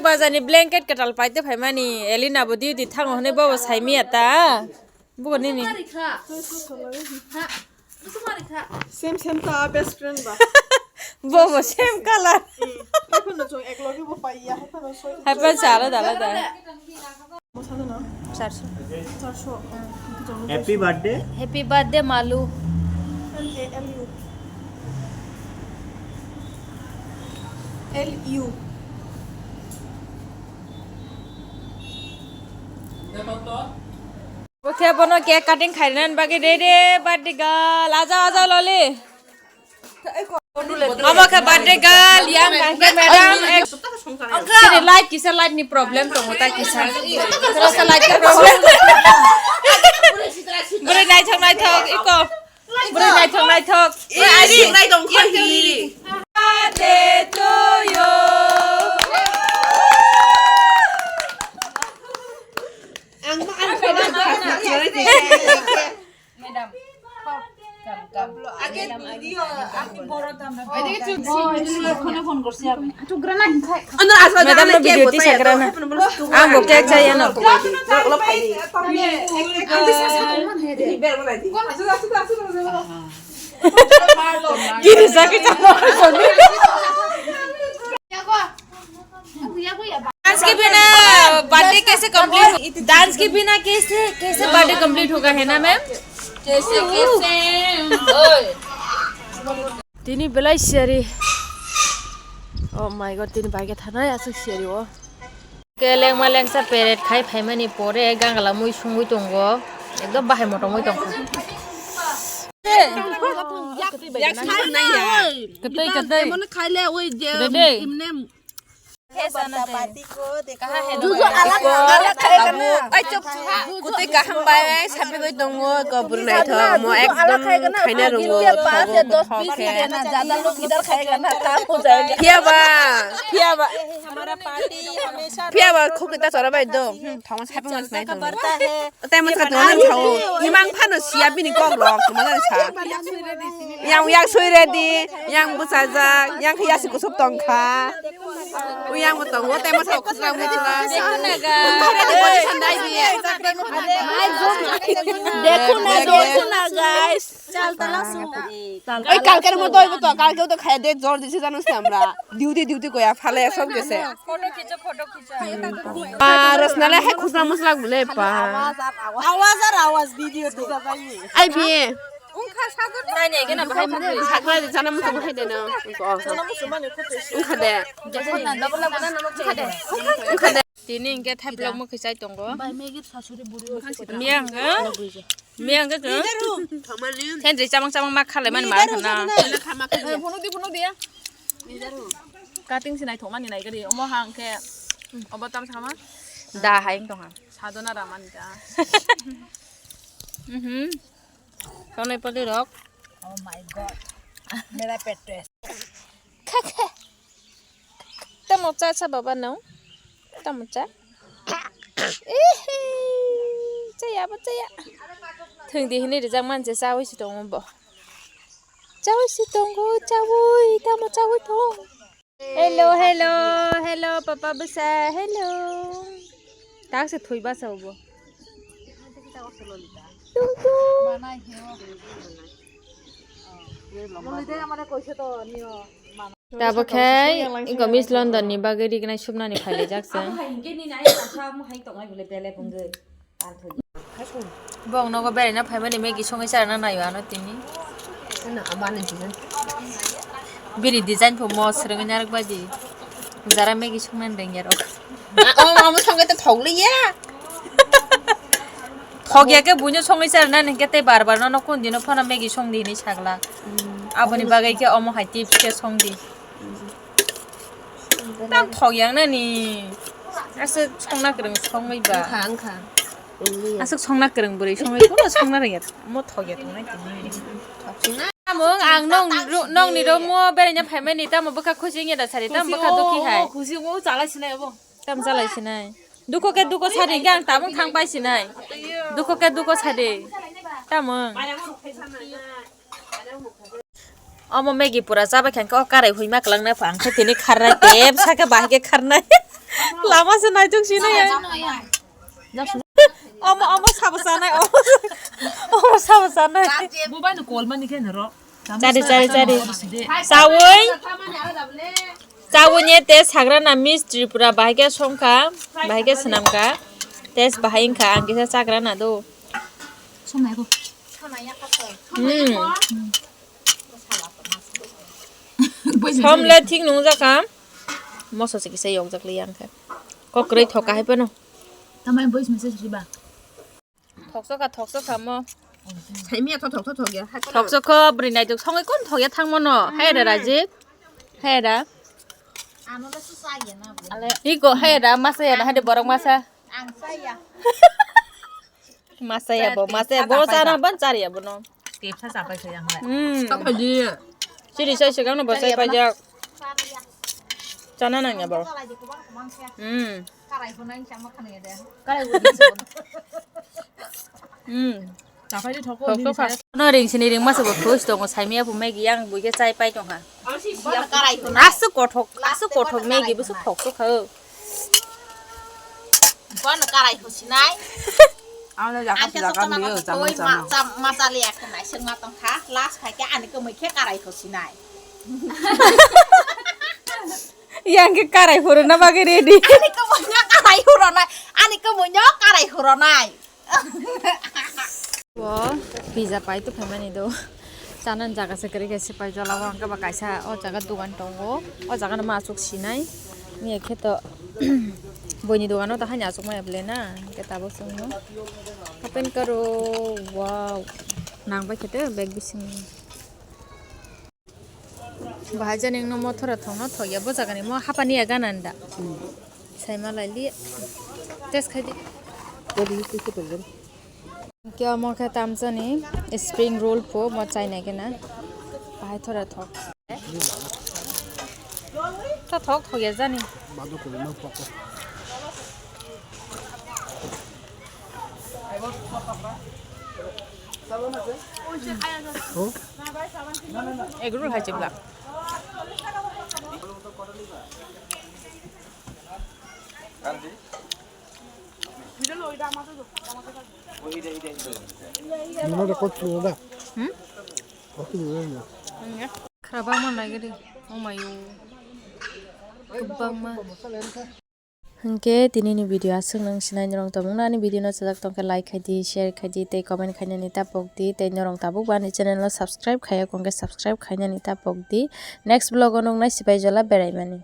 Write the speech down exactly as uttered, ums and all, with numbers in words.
Bazar ni blanket kwtal paite phaimani, Elina bo duty thango hwnwi bobo saimiya ta. Bugo nini. Same, same ta best friend ba. Bobo same color. Hai phano chwng ek loge bo paiya, hai phano soi. Hai phano sa alada alada. Mo sa na? Charso. Charso. Happy birthday. Happy birthday, Malu. L A L U. L U. Oke, bono cake cutting khainani bagwi ready, birthday girl. Aja, aja, loli. Omo khe birthday girl, yang hwnkhe madam, ek-, sini light kisa, light ni problem tongo ta kisa. Terasa light ni problem. Bwrwi naithok, naithok, iko. Bwrwi naithok, naithok. Birthday to you. Ang ma-, ang Madam, come, come, come. Age video, ang boro tam na. Madam no video tisa kra na. Ang bo cake chaya no. Giri sa ke chalo soni. Dance के बिना बर्थडे कैसे complete, dance के बिना कैसे, कैसे birthday complete होगा, है ना मैम? कैसे, कैसे? Tini belai siyari. Oh my God, tini bai khe thanai aswk siyari o. Ke lengma lengsa parade khai phaimani pore gangla mui sungwi tongo. Ekdom bahai motom wi tongkha. Kwtwi, kwtwi. Khaile oi je imne Juju alak, alak khai kana. Ai, chop. Kutui kaham bai, sapi bai tongo, ko buru naithok, mo ekdom khaina rungo, thago, thok khe. Phiya ba, phiya ba. Phiya ba, khuk ta chora bai do. Hmm, thong sapi mas nai thong. Tei mo sakha tongna thao. Imang phano siya bini kok rok, tongma na sa. Yang, yang sui ready, yang bwsajak, yang khe yasi kusup tongkha. Yang bo tongo, tei mo sakha khusra muchra. Ready position dai biye. Dekho na, dekho na, guys. Chal tala su. Oi, kalker mo doi bo to, kalke to khaya de jor dise jano se amra. Duty, duty koya phale sob gese. Photo khicho, photo khicho. Pa, Rosnale hai khusra musra bole pa. Awaz ar awaz video dega jai. Ai biye. Ungkha sagur. Nai, nai, gana bahai mukhe. Sakra de jana musra bahai de no. Ungkha de. Ungkha de. Tini hingke thai vlog mukhe chai tongo. Miyang, ha? Miyang ke ke. Thendri chamang chamang mak khalai mani mar khana. Phunuk di, phunuk di ya. Cutting sinai thok mani nai gari. Omo hang ke. Obo tam sama. Da hai tong ha. Sadona ramani da. Mhm. Tonai pali rok. Oh my God. Mera pet test. Kha kha. Tamo cha cha baba no. Tamo cha. Ihi. Chaya bo chaya. Thwng di hini rijak manse chawi si tongo bo. Chawi si tongo chawi tamo chawi tong. Hello, hello, hello papa bwsa hello. Tak se thwi basa bo. Tabuk khe iko Miss London ni bagwi rignai subnani phailaijak chwng. Bong nogo beraina phaimani Maggie songwi charwna naio ano tini. Bini design pho mo swrwngwi narwk bai di. Jara Maggie songnani rwngya rok. Omo songwi to thok liya. Thok ya khe buino songwi charwna hinkhe tei bar bar nono kun dino phano Maggie song di hinwi sagla. Aboni bagwi khe omo hai tips khe song di. Tam thok yang nani. Aswk songna kwrwng songwi ba. Wngkha, wngkha. Aswk songna kwrwng bwrwi songwi kuno songna rwngya. Mo thok ya tongnai tini. Amung ang nong ru-, nongni room o beraina phaimani tamo bwkha khusi wngya da sari tamo bwkha dukhi hai. Khusi wngwi chalai sinai abo. Tam chalai sinai. Dukho khe dukho sari hwnkhe ang tabung thang pai sinai. Dukho khe dukho sari. Tamo. Omo Maggie pura chabai khe, o karai hoi ma kwlwng nai pha, ang khe tini kharnai tep, saka bahai khe kharnai. Lama se naituk sinai. Omo, omo sabo chanai, omo, omo sabo chanai. Bubai no kol mani khe noro. Chari, chari, chari. Chawi. Chawi ne te sagra na Miss Tripura bahai khe songkha, bahai khe swnamkha. Test bahai wngkha, ang kisa chagra na do. Hmm. Somle thik nungjakha. Moso se kisa yokjak li yang khe. Kok kwrwi thoka hai phano. Tamai voice message riba. Thoksokha, thoksokha mo. Saimia tho thok, thok, thok ya. Hai kono. Thoksokho, bwrwi naitwk songwi kon thok ya thangmano. Hai da Rajiv. Hai da. Ano le su sa ya na bo. Iko hai da, masa ya na, hai de borok masa. Ang sa ya. Masa ya bo, masa ya bo, sana ban char ya bo no. Tepsa chapai khe yang lai. Hmm. Sa phaji. Chiri sai se kang no bo sai phaji. Chana nang ya bo. Hmm. Hmm. Chapai di thok ko. Thok thok kha. No ring sini ring masa bo thos tongo, saimia bo Maggie yang bo khe chai pai tong kha. Aswk kothok, aswk kothok Maggie bo swk thok thok kha. Bono karai kho sinai. Ang le jaka jaka niyo jama jama. Macha le yak nai seng ma tong kha. Last khai khe ani kwmwi khe karai kho sinai. Yang khe karai phuru na bagwi ready. Ani kwmwi no karai phuru nai. Ani kwmwi no karai phuru nai. Bo pizza pai to phaimani do. Chana jaga se kwrwi khe se pai jala o, hwnkhe ba kaisa o jaga dogan tongo. O jaga no ma aswk sinai. Miya khe to buini dogan o to haino aswk maya ble na. Hwnkhe tabuk chwngno open karo. Wow. Nang bai khe to bag bising. Bahai jani wngno mothora thokno thokya bo jagani mo hapani ya gana nda. Hmm. Saima laili. Test khai di. Kodi kisi pajam. Kya mo khe tamjani spring roll po mo chaina gena. Bahai thora thok. Ta thok thokya jani. Bado kodi mo poko. Egg roll hai chibla. Hmm? Khra bangma naigadi. Oh my. Kwbangma. Hwnkhe tinini video aswk nung sinai norok tongmung ani video no chajak tongkhe like khai di, share khai di tei comment khainani ta pok di tei norok tabuk bo ani channel no subscribe khaiya kongkhe subscribe khainani ta pok di. Next vlog o nung nai sipai jola beraimani.